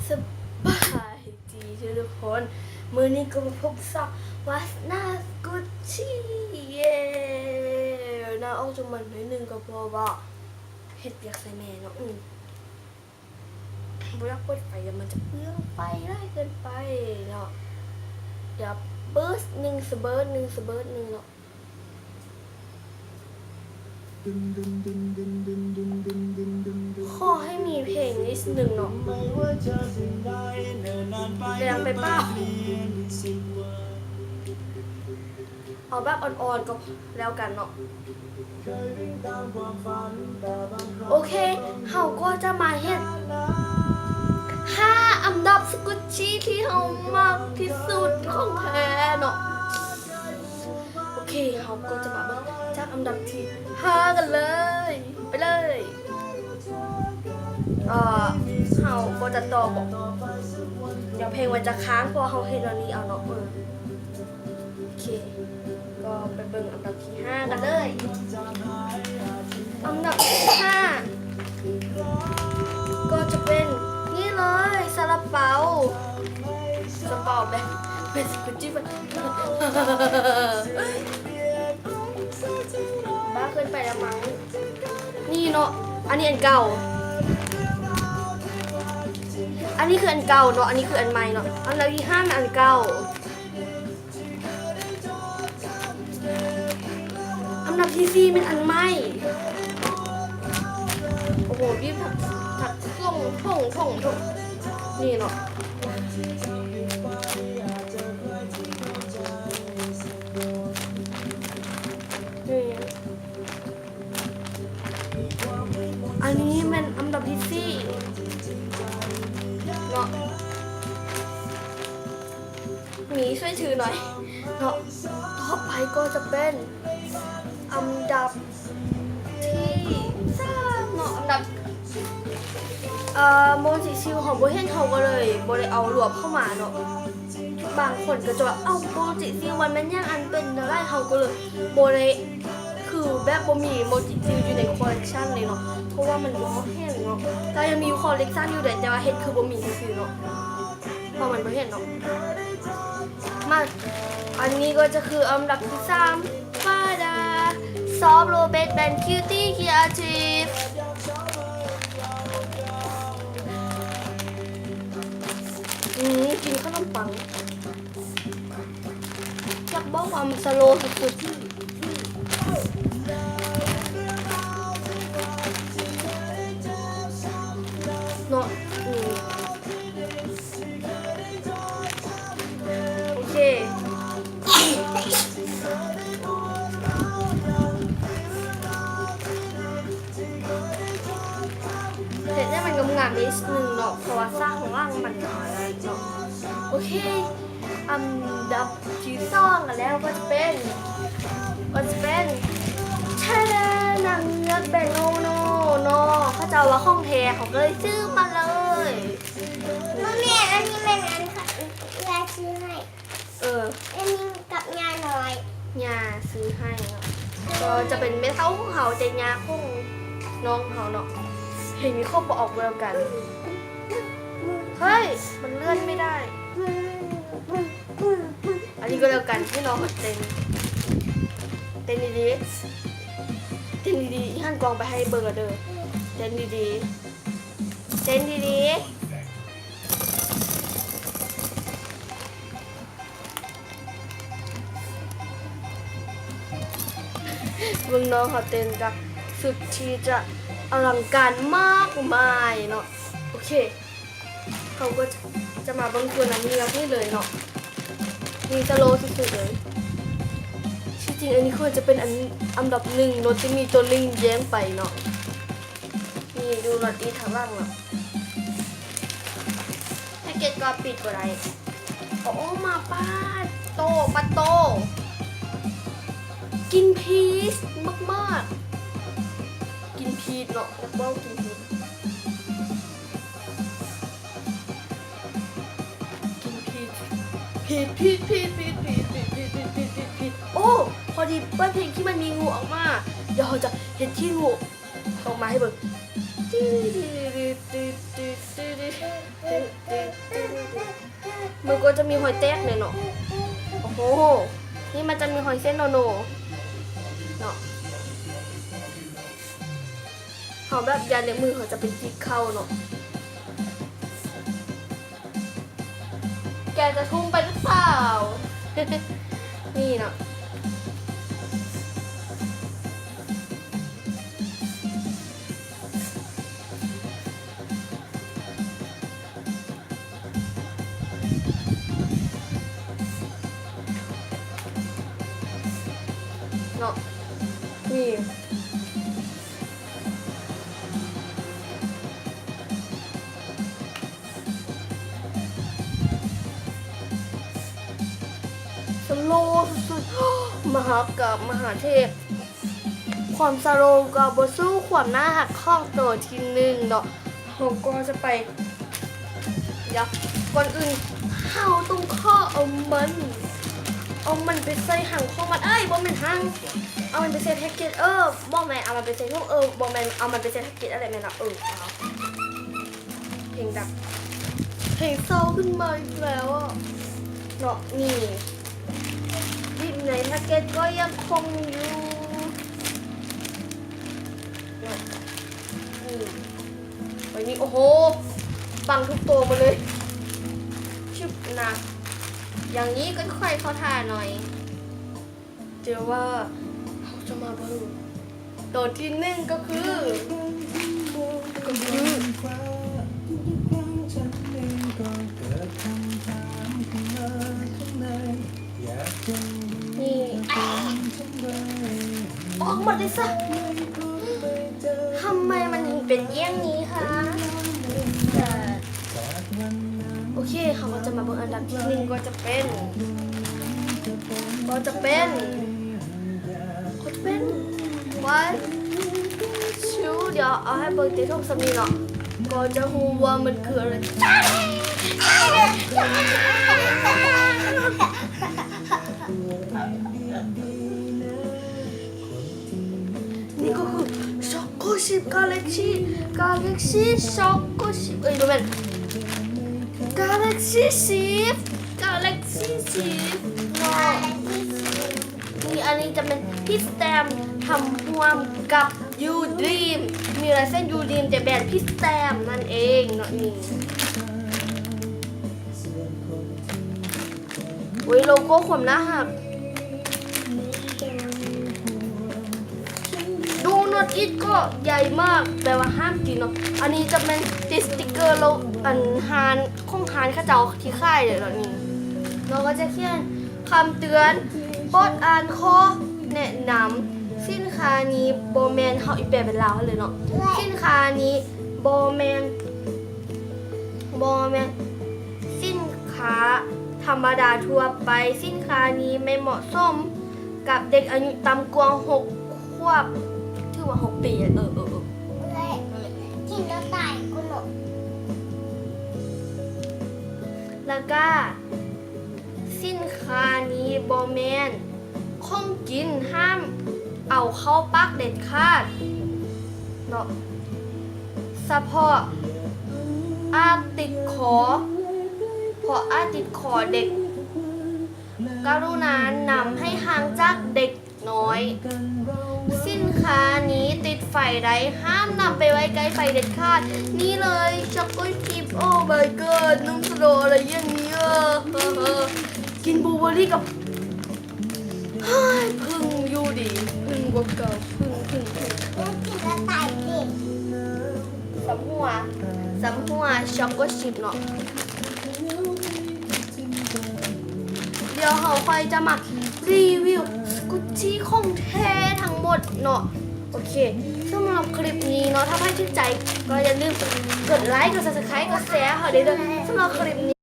ສະບາຍດີທຸກຄົນ, ມື້ນີ້ກໍມາພົບກັບສາວວາສະໜາສະກຸດຊີ ເຢ້ ໜ້າອອກຈະມັນໜ້ອຍໜຶ່ງ ກໍເພາະວ່າເຮັດວຽກໃສ່ແມ່ເນາະ. ອືມ ບໍ່ຢາກເປີດໄຟ ດຽວມັນຈະເປືອງໄຟຫຼາຍເກີນໄປເນາະ. ດຽວເບີດໜຶ່ງ ສະເບີດໜຶ່ງ ສະເບີດໜຶ່ງເນາະ. ຂໍໃຫ້ມີເພງນິດໜຶ່ງເນາະ. ແດງໄປເປົ່າ. ເອົາແບບອ່ອນໆກໍແລ້ວກັນເນາະ. ໂອເຄ ເຮົາກໍຈະມາເຮັດຫ້າອັນດັບສະກຸດຊີທີ່ເຮົາມັກທີ່ສຸດຂອງແທ້ເນາະ. ໂອເຄ ເຮົາກໍຈະມາເບິ່ງຈາກອັນດັບທີຫ້າກັນເລີຍ. ໄປເລີຍ. ເອີ ເຮົາກໍຈະຕໍ່ບໍ່ ດຽວເພງມັນຈະຄ້າງ ເພາະເຮົາເຮັດອັນນີ້ເອົາເນາະ. ເອີ ໂອເຄ ກໍໄປເບິ່ງອັນດັບທີຫ້າກັນເລີຍ. ອັນດັບທີຫ້າກໍຈະເປັນນີ້ເລີຍ ຊາລາເປົາ. ຊາລາເປົາແບບ ແບບສະກຸດຈີ້ ບ້າເກີນໄປແລ້ວມັ້ງ. ນີ້ເນາະ ອັນນີ້ອັນເກົ່າ ອັນນີ້ຄືອັນເກົ່າເນາະ ອັນນີ້ຄືອັນໃໝ່ເນາະ. ອັນດັບທີຫ້າແມ່ນອັນເກົ່າ. ອັນດັບທີສີ່ແມ່ນອັນໃໝ່. ໂອ້ໂຫ ບີບທັກ ທັກ ທົ່ງ ທົ່ງ ທົ່ງ ທົ່ງ ນີ້ເນາະ. ນີ້ ອັນນີ້ແມ່ນອັນດັບທີສີ່ເນາະ. ມີຊ່ວຍຖືໜ້ອຍເນາະ. ຕໍ່ໄປກໍຈະເປັນອັນດັບທີສາມເນາະ. ອັນດັບ ເອີ ໂມຈິຊິວເຮົາບໍ່ເຫັນ ເຮົາກໍເລີຍບໍ່ໄດ້ເອົາລວມເຂົ້າມາເນາະ. ບາງຄົນກໍຈະວ່າ ເອົ້າ ໂມຈິຊິວມັນແມ່ນຫຍັງ ອັນເປັນແນວໃດ? ເຮົາກໍເລີຍບໍ່ໄດ້ ຄືແບບບໍ່ມີໂມຈິຊິວຢູ່ໃນຄໍເລັກຊັນເລີຍເນາະ ເພາະວ່າມັນບໍ່ເຫັນເນາະ. ກໍຍັງມີຢູ່ຄໍເລັກຊັນຢູ່ເດ ແຕ່ວ່າເຮັດຄືບໍ່ມີຊື່ໆເນາະ ເພາະມັນບໍ່ເຫັນເນາະ. ມາ ອັນນີ້ກໍຈະຄືອັນດັບທີສາມ ຟາດາ ຊອບໂລເບັດ ແບນ ຄິວຕີ້ ຄຣີເອທີບ. ອືມ ກິນຂະໜົມປັງ ຢາກບອກວ່າມັນສະໂລສຸດໆເນາະ. ອືມ ໂອເຄ ເຮັດໃຫ້ມັນງາມໆນິດໜຶ່ງເນາະ ເພາະວ່າສາກຂ້າງຫຼັງມັນໜ້ອຍເນາະ. ໂອເຄ ອັນດັບທີສອງກັນແລ້ວ ກໍຈະເປັນ ກໍຈະເປັນ ແທ້ໆ ນາງເງືອກແບງໂນໂນເນາະ. ເຂົາເຈົ້າວ່າຂອງແທ້ ເຂົາກໍເລີຍຊື້ມາເລີຍ. ບໍ່ແມ່ນ ອັນນີ້ແມ່ນອັນເອື້ອຍຊື້ໃຫ້. ເອີ ອັນນີ້ກັບຍ່ານ້ອຍ ຍ່າຊື້ໃຫ້ເນາະ. ກໍຈະເປັນແມ່ເຖົ້າຂອງເຮົາ ແຕ່ຍ່າຂອງນ້ອງເຮົາເນາະ. ເພງນີ້ຂໍບໍ່ອອກກໍແລ້ວກັນ. ເຮີ້ຍ ມັນເລື່ອນໄມ່ໄດ້. ອັນນີ້ກໍແລ້ວກັນ ໃຫ້ນ້ອງເຂົາເຕັ້ນ ເຕັ້ນດີໆ ເຕັ້ນດີໆ. ອີ່ຫັນກ້ອງໄປໃຫ້ເບິ່ງແລ້ວເດີ. ເຕັ້ນດີໆ ເຕັ້ນດີໆ. ເບິ່ງນ້ອງເຂົາເຕັ້ນກະສຸດທີ່ຈະອະລັງການມາກມາຍເນາະ. ໂອເຄ ເຮົາກໍຈະມາເບິ່ງສ່ວນອັນນີ້ແບບນີ້ເລີຍເນາະ. ນີ້ສະໂລສຸດໆເລີຍ. ທີ່ຈິງອັນນີ້ຄວນຈະເປັນອັນ ອັນດັບໜຶ່ງເນາະ ແຕ່ມີໂຕໜຶ່ງແຍ່ງໄປເນາະ. ນີ້ do not eat ທາງຫຼັງເນາະ. ແພັກເກັດກໍປິດບໍ່ໄດ້. ອອກມາ ປາດໂຕ ປາດໂຕ ກິນພີຊມາກໆ. ກິນພີຊເນາະ ແລ້ວເວົ້າກິນພີຊ ກິນພີຊ ພີດ ພີດ ພີດ. ໂອ້ ພໍດີເປີດເພງທີ່ມັນມີງູອອກມາ. ດຽວເຮົາຈະເຮັດຂີ້ງູອອກມາໃຫ້ເບິ່ງ. ຕິດ ຕິດ ຕິດ ຕິດ ຕິດ ຕິດ ຕິດ. ກໍຈະມີຮອຍແຕກແນ່ເນາະ. ໂອ້ໂຫ ນີ້ມັນຈະມີຮອຍເສັ້ນໂນໆເນາະ. ເຮົາແບບຢ້ານໃນມືເຮົາຈະໄປຈິກເຂົ້າເນາະ. ແກຈະທຸ່ມໄປຫຼືເປົ່າ? ນີ້ເນາະ. ເນາະ ນີ້ ສະໂລສຸດໆ ມະຫາກາບມະຫາເທບ. ຄວາມສະໂລກໍບໍ່ສູ້ຄວາມໜ້າຮັກຂອງໂຕທີໜຶ່ງເນາະ. ເຮົາກໍຈະໄປ ດຽວ ກ່ອນອື່ນເຮົາຕ້ອງຂໍເອົາມັນ ເອົາມັນໄປໃສ່ຮັງຂອງມັນ ເອີຍ ບໍ່ແມ່ນຮັງ ເອົາມັນໄປໃສ່ແພັກເກັດ ເອີ ບໍ່ແມ່ນ ເອົາມັນໄປໃສ່ຖົງ ເອີ ບໍ່ແມ່ນ ເອົາມັນໄປໃສ່ແພັກເກັດ ອັນໃດແມ່ນລະ ເອີ ເອົາ ເພງດັບ ເພງເສົ້າຂຶ້ນມາອີກແລ້ວອະເນາະ. ນີ້ ດິບໃນພາກເກັດກໍຍັງຄົງຢູ່ເນາະ. ນີ້ ໄວ້ນີ້ ໂອ້ໂຫ ບັງທຸກໂຕໝົດເລີຍ. ຊຶບ ນະ ຢ່າງນີ້ກໍຄ່ອຍເຂົ້າທ່າໜ້ອຍ. ແຕ່ວ່າເຮົາຈະມາເບິ່ງໂຕທີໜຶ່ງກໍຄື ກໍຄື ນີ້ ອອກມາໄດ້ຊະ ທຳໄມມັນເປັນຢ່າງນີ້ຄະ? ໂອເຄ ເຮົາກໍຈະມາເບິ່ງອັນດັບທີໜຶ່ງ ກໍຈະເປັນ ກໍຈະເປັນ ກໍຈະເປັນ one two ດຽວເອົາໃຫ້ເບິ່ງແຕ່ທົ່ງສ່ຳນີ້ເນາະ ກໍຈະຮູ້ວ່າມັນຄືອະໄລ. ນີ້ກໍຄື Choco Chip Galaxy Galaxy Choco Chip ເອີຍ ບໍ່ແມ່ນ Galaxy Chip Galaxy Chip ເນາະ. ນີ້ ອັນນີ້ຈະແມ່ນພິສແຕມ ທຳຮ່ວມກັບ You Dream ມີລາຍເຊັນ You Dream ແຕ່ແບຣນພິສແຕມນັ້ນເອງເນາະ. ນີ້ ໂອ້ຍ ໂລໂກ້ຄວາມໜ້າຮັກ Do not eat ກໍໃຫຍ່ມາກ ແປວ່າຫ້າມກິນເນາະ. ອັນນີ້ຈະແມ່ນຕິດສະຕິກເກີໂລ ອັນຮ້ານ ຂອງຮ້ານເຂົາເຈົ້າທີ່ຂາຍເລີຍເນາະ. ນີ້ເນາະ ກໍຈະຂຽນຄຳເຕືອນ ໂປດອ່ານຂໍ້ແນະນຳ. ສິນຄ້ານີ້ບໍ່ແມ່ນ ເຮົາອີແປເປັນລາວໃຫ້ເລີຍເນາະ. ສິນຄ້ານີ້ບໍ່ແມ່ນ ບໍ່ແມ່ນສິນຄ້າທຳມະດາທົ່ວໄປ. ສິນຄ້ານີ້ແມ່ນເໝາະສົມກັບເດັກອາຍຸຕ່ຳກວ່າຫົກຂວບ ຖືວ່າຫົກປີ. ເອີ ເອີ ເອີ ກິນແລ້ວຕາຍກໍເນາະ. ແລ້ວກະສິນຄ້ານີ້ບໍ່ແມ່ນ ຂອງກິນຫ້າມເອົາເຂົ້າປາກເດັດຂາດເນາະ ສະເພາະອາດຕິດຄໍ ເພາະອາດຕິດຄໍເດັກ. ກະລຸນານຳໃຫ້ຫ່າງຈາກເດັກນ້ອຍ. ສິນຄ້ານີ້ຕິດໄຟໄດ້ ຫ້າມນຳໄປໄວ້ໃກ້ໄຟເດັດຂາດ. ນີ້ເລີຍ Choco Chip. Oh my god ນຳສະໂລອະໄລຢ່າງນີ້ອະ? ກິນບລູເບີຣີກັບ ເຮີ້ຍ ເພິ່ງຢູ່ດີ ເພິ່ງກວ່າເກົ່າ ເພິ່ງ ເພິ່ງ ເພິ່ງ ກິນແລ້ວຕາຍເດ້. ສຳຫົວ ສຳຫົວ Choco Chip ເນາະ. ດຽວເຮົາຄ່ອຍຈະມາຣີວິວສະກຸດຈີຂອງແທ້ທັງໝົດເນາະ. ໂອເຄ ສຳລັບຄລິບນີ້ເນາະ ຖ້າໃຜຖືກໃຈກໍຢ່າລືມກົດໄລ ກົດ Subscribe ກົດ Share ໃຫ້ເຮົາໄດ້ເດີ. ສຳລັບຄລິບນີ້